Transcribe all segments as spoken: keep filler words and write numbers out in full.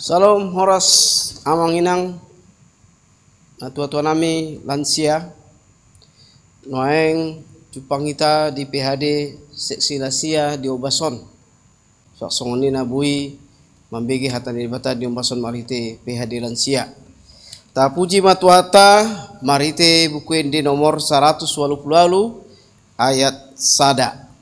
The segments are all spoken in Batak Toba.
Salam horas amang inang, natuatua nami lansia. Nuaeng jumpang hita di P H D seksi lansia di ombas on. Suang songon i na boi mambege hata ni Debata di ombas on marhite P H D lansia. Tapuji ma Tuhanta marhite Buku Ende nomor saratus ualu pulu ualu ayat sada.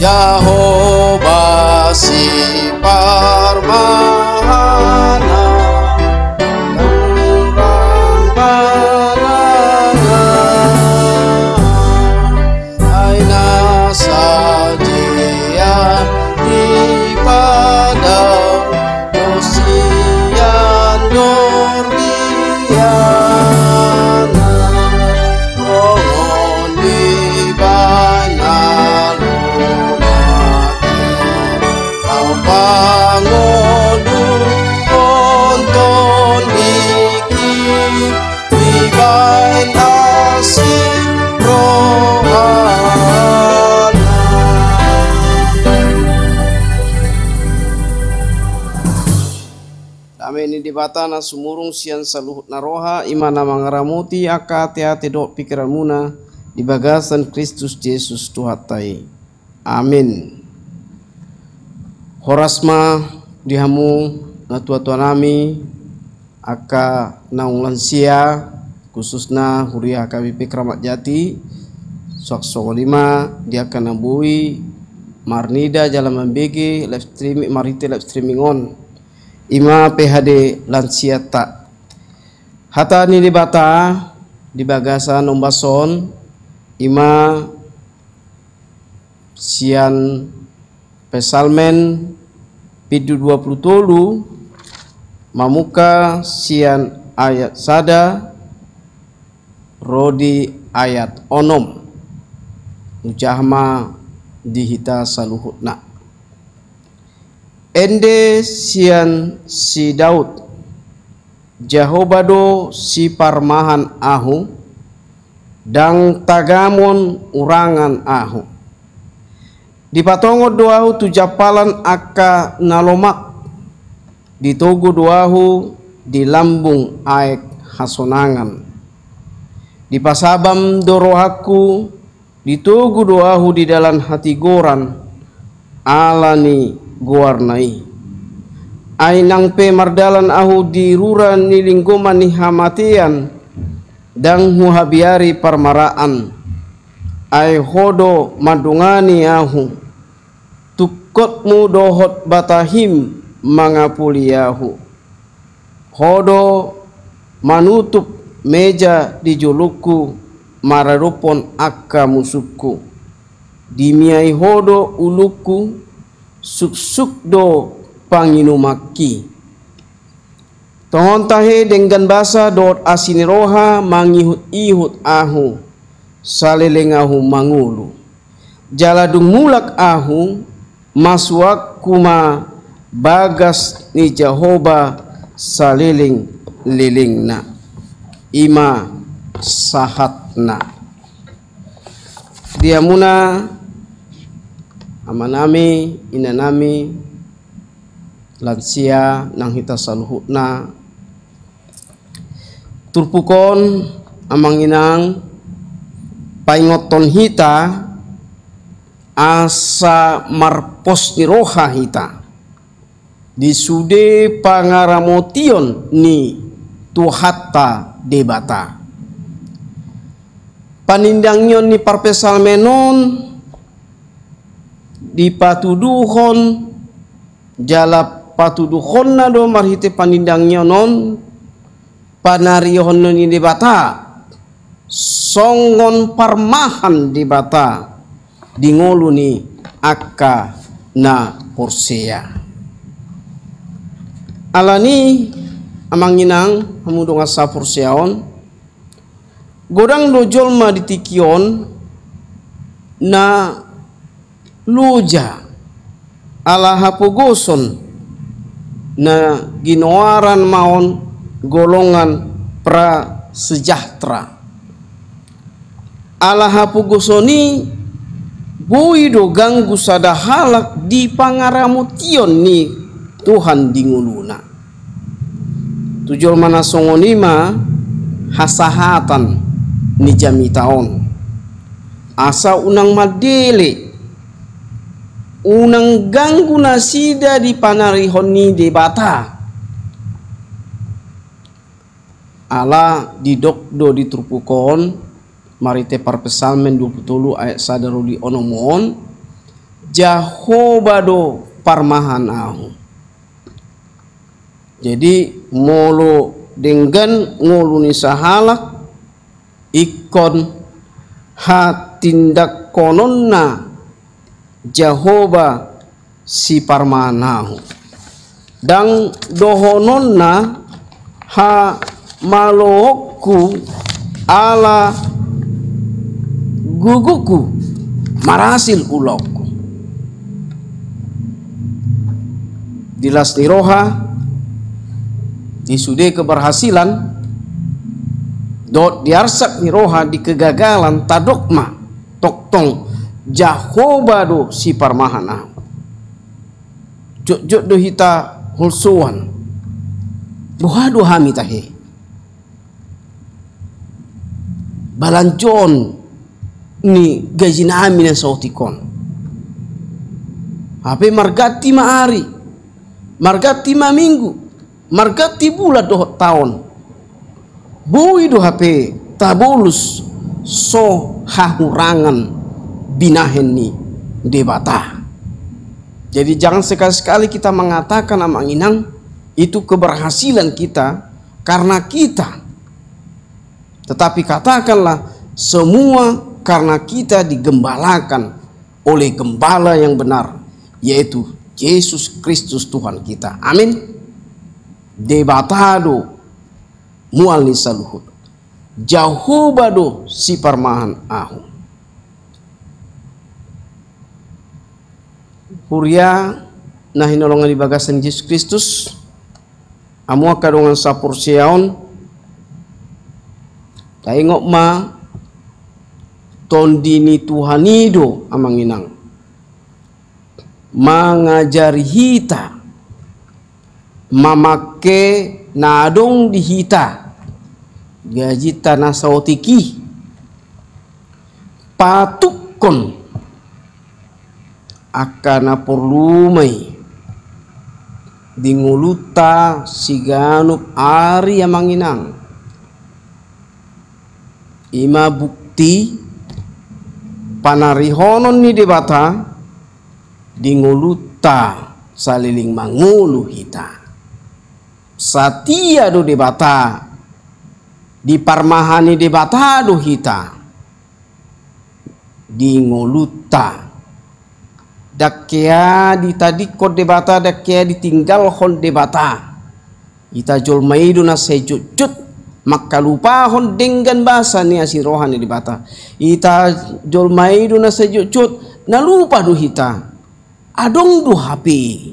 Jahowa siparmahan, Tuhan parangahan, ai na sadia di padao sian dorbiana, songon di bana lomak, au pangoluhon tondingki dibaen asi rohana. Dame ni Debata na sumurung sian saluhut na roha, i ma na mangaramoti angka ateate dohot pingkiranmuna di bagasan Kristus Jesus Tuhanta i. Amin. Horas ma di hamu natuatua nami, angka naung lansia, khususna huria H K B P Kramat Jati, suang songon i ma di angka na boi marnida jala mambege live streaming, marhite live streaming on. I ma P H D lansianta. Hata ni Debata di bagasan ombas on, i ma sian Psalmen pitu dua pulu tolu, mamungka sian ayat sada ro di ayat onom. Hujaha ma di hita saluhutna. Ende sian si Daud. Jahowa do siparmahan ahu, ndang tagamon urangan ahu. Dipatongon do ahu tu jampalan angka na lomak, ditogu do ahu di lambung aek hasonangan. Dipasabam do rohangku, ditogu do ahu di dalan hatigoran, ala ni goarna i. Ai nang pe mardalan ahu di rura ni linggoman ni hamatean, ndang huhabiari parmaraan. Ai Ho do mandongani ahu, tungkotmu dohot batahim mangapuli ahu. Ho do manutup meja di jolungku maradophon angka musungku. Dimiai Ho do ulungku, suksuk do panginumanki. Tongon tahe denggan basa dohot asi ni roha mangihut-ihut ahu, saleleng ahu mangolu. Jala dung mulak ahu, masuakku ma bagas ni Jahowa saleleng-lelengna. I ma sahatna. Di hamuna amanami, inanami, lansia nang hita saluhutna, turpuk on, amang inang, paingothon hita asa marpos ni roha hita di sude pangaramotion ni Tuhanta Debata. Panindangion ni parpsalmen on dipatuduhon jala patuduhonna do marhite panindangion on, panarihon ni Debata songon parmahan Debata di ngolu ni angka na porsea. Alani, amang inang, hamu dongan saporseaon, godang do jolma di tingki on na loja ala hapogoson na ginoaran ma on golongan prasejahtera. Ala hapogoson i boi do ganggu sada halak di pangaramotion ni Tuhan di ngoluna. Tu jolma na songon i ma hasahatan ni jamita on. Asa unang mandele, unang ganggu nasida di panarihon ni Debata. Ala didok do di turpuk on, marhite parpsalmen dua pulu tolu ayat sada ro di onom on, Jahowa do parmahan ahu. Jadi, molo denggan ngolu ni sahalak, ingkon hatindangkononna Jahowa siparmahan ahu. Ndang dohononna hamaloonku ala gogongku marhasil ulaonku. Di las ni roha, di sude keberhasilan, dohot di arsak ni roha di kegagalan, tadok ma tongtong Jahowa do siparmahan ahu. Jotjot do hita holsoan. Boha do hami tahe? Balanjoon ni gaji nami na saotik on. Hape marganti ma ari, marganti ma minggu, marganti bulan dohot taon. Boi do hape tabolus so hahurangan binahen ni Debata. Jadi, jangan sekali-sekali kita mengatakan, Amang Inang, itu keberhasilan kita karena kita. Tetapi katakanlah, semua karena kita digembalakan oleh gembala yang benar, yaitu Yesus Kristus Tuhan kita. Amin. Debata do mual ni saluhut. Jahowa do siparmahan ahu. Huria na hinaholongan di bagasan Jesus Kristus, hamu angka dongan saporseaon, taingot ma, Tondi ni Tuhan i do, Amang Inang, mangajari hita mamangke na adong di hita, gajinta na saotik i, patukkon angka na porlu ma i di ngolunta siganup ari, Amang Inang. I ma bukti panarihonon ni Debata di ngolunta saleleng mangolu hita. Satia do Debata, diparmahani Debata do hita di ngolunta. Ndang hea ditadingkon Debata, ndang hea ditinggalhon Debata. Hita jolma i do na sai jotjot mangkalupahon denggan basa ni asi ni roha ni Debata. Hita jolma i do na sai jotjot na lupa do hita. Adong do hape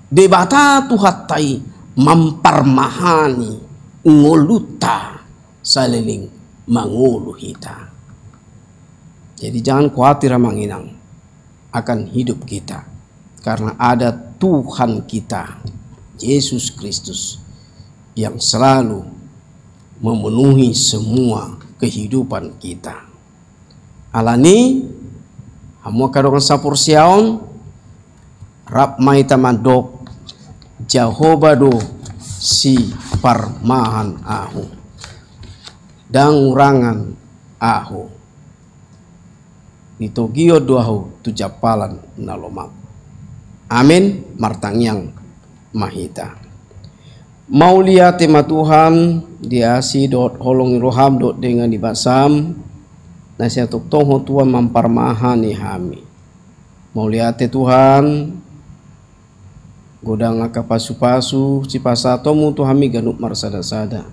Debata Tuhanta i mamparmahani ngolunta saleleng mangolu hita. Jadi, jangan khawatir, Amang Inang, akan hidup kita, karena ada Tuhan kita, Yesus Kristus, yang selalu memenuhi semua kehidupan kita. Alani, hamu angka dongan saporseaon, rap ma hita mandok, Jahowa do siparmahan ahu. Ndang hurangan ahu. Ditogihon do ahu tu jampalan na lomak. Amin. Martangiang ma hita. Mauliate ma Tuhan, di asi dohot holong ni roham dohot denggan ni basam, na sai tongtong Ho Tuhan mamparmahani hami. Mauliate Tuhan, godang angka pasupasu sipasahatonmu tu hami ganup marsadasada.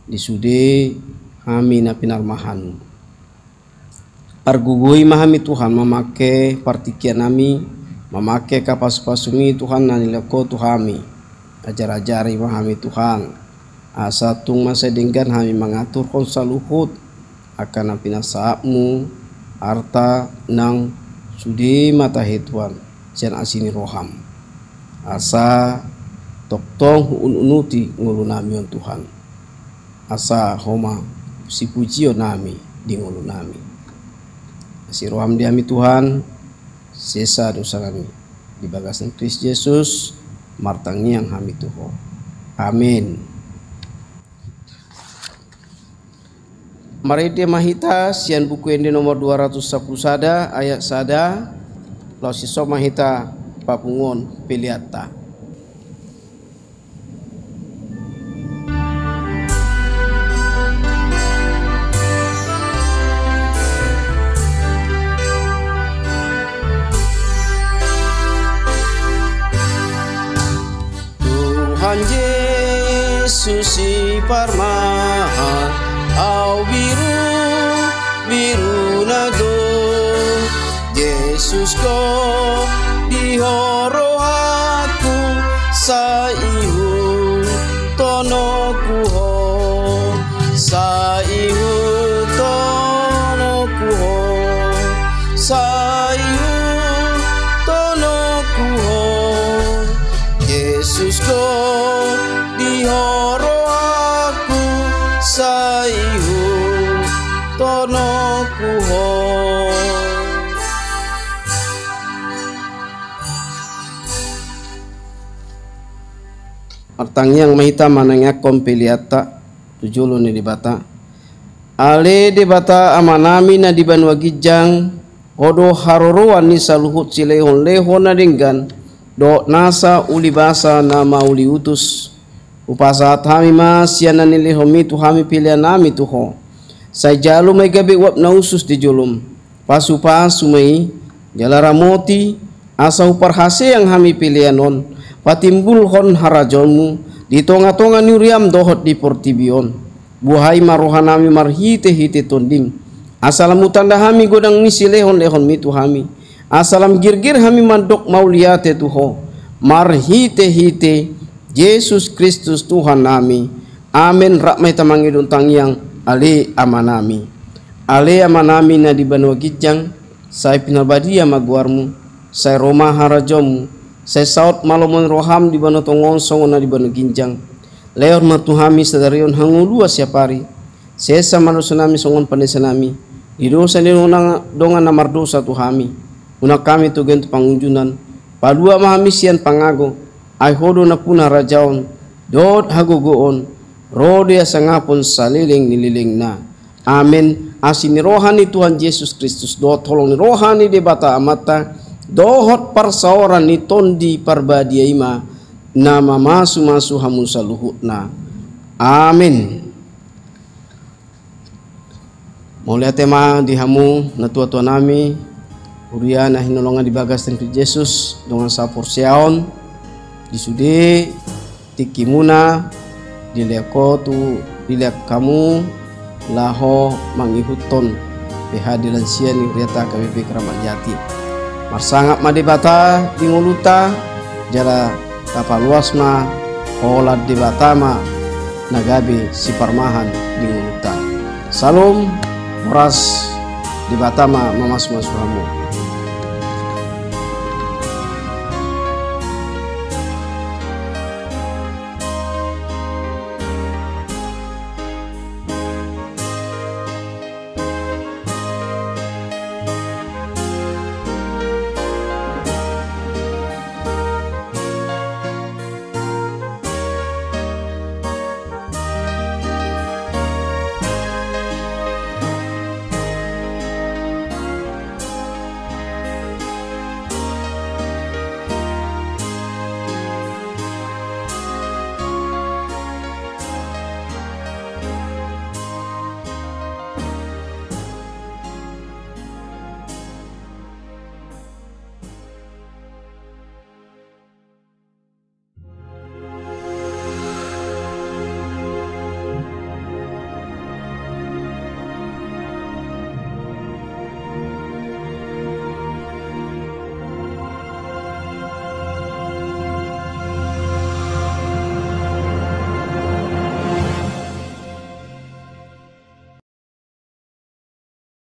Di sude hami na pinarmahanmu. Pargogoi ma hami Tuhan mamangke partingkian nami, mamangke hapasupasu-Mi Tuhan na nilehon Ho tu hami. Ajarajari ma hami Tuhan, asa tung mansai denggan hami mangaturhon saluhut angka na pinasahat-Mu, arta nang sude ma tahe Tuhan, sian asi ni roham. Asa tongtong huunuti ngolu nami on Tuhan. Asa Ho ma sipujion nami di ngolu nami. Asi roham di hami Tuhan, sesa dosa nami. Di bagasan Kristus Jesus, martangiang hami tu Ho. Amin. Marende ma hita sian Buku Ende nomor dua ratus sampulu sada, ayat sada, laos dison ma hita papunguhon peleanta. Tuhan Jesus siparmahan, ahu biru, biruna do. Jesus Ho di rohangku, sai ihuthononku Ho, sai ihuthononku Ho, sai ihuthononku Ho. Jesus Ho di rohangku, sai ihuthononku Ho. Martangiang ma hita manangihon peleanta tu jolo ni Debata. Ale Debata Amanami na di banua ginjang, Ho do haroroan ni saluhut silehonlehon na denggan dohot nasa ulibasa na mauliutus. Hupasahat hami ma sian na nilehon-Mi tu hami pelean nami tu Ho. Sai jalo ma i gabe uap na hushus di jolom. Pasupasu ma i, jala ramoti, asa huparhaseang hami pelean on patimbulhon harajaon-Mu di tongatonga ni huriam dohot di portibi on. Buhai ma rohanami marhitehite Tondim, asa lam hutanda hami godang ni silehonlehon-Mi tu hami, asa lam girgir hami mandok mauliate tu Ho, marhitehite Jesus Kristus Tuhannami. Amen. Rap ma hita mangido tangiang. Ale Amanami. Ale Amanami na di banua ginjang, sai pinarbadia ma goar-Mu, sai ro ma harajaon-Mu, sai saut ma lomo ni roham di banua tonga on songon na di banua ginjang. Lehon ma tu hami sadari on hangoluan siapari. Sesa ma dosanami songon panesanami di dosa ni dongan, dongan na mardosa tu hami. Unang hami togen tu pangunjunan. Palua ma hami sian pangago. Ai Ho do nampuna harajaon dohot hagogoon, ro di hasangapon saleleng ni lelengna. Amen. Asi ni roha ni Tuhan Jesus Kristus dohot holong ni roha ni Debata Amanta dohot parsaoran ni Tondi Parbadia i ma na mamasumasu hamu saluhutna. Amen. Mauliate ma di hamu natuatuanami, huria na hinaholongan di bagasan Kristus Jesus, dongan saporseaon, di sude tingkimuna, dilehon Ho tu, dilehon hamu laho mangihuthon P H di lansia ni huriata H K B P Keramat Jati. Marsangap ma Debata di ngolunta, jala tapaloas ma holan Debata ma na gabe siparmahan di ngolunta. Salom, horas, Debata ma mamasumasu hamu.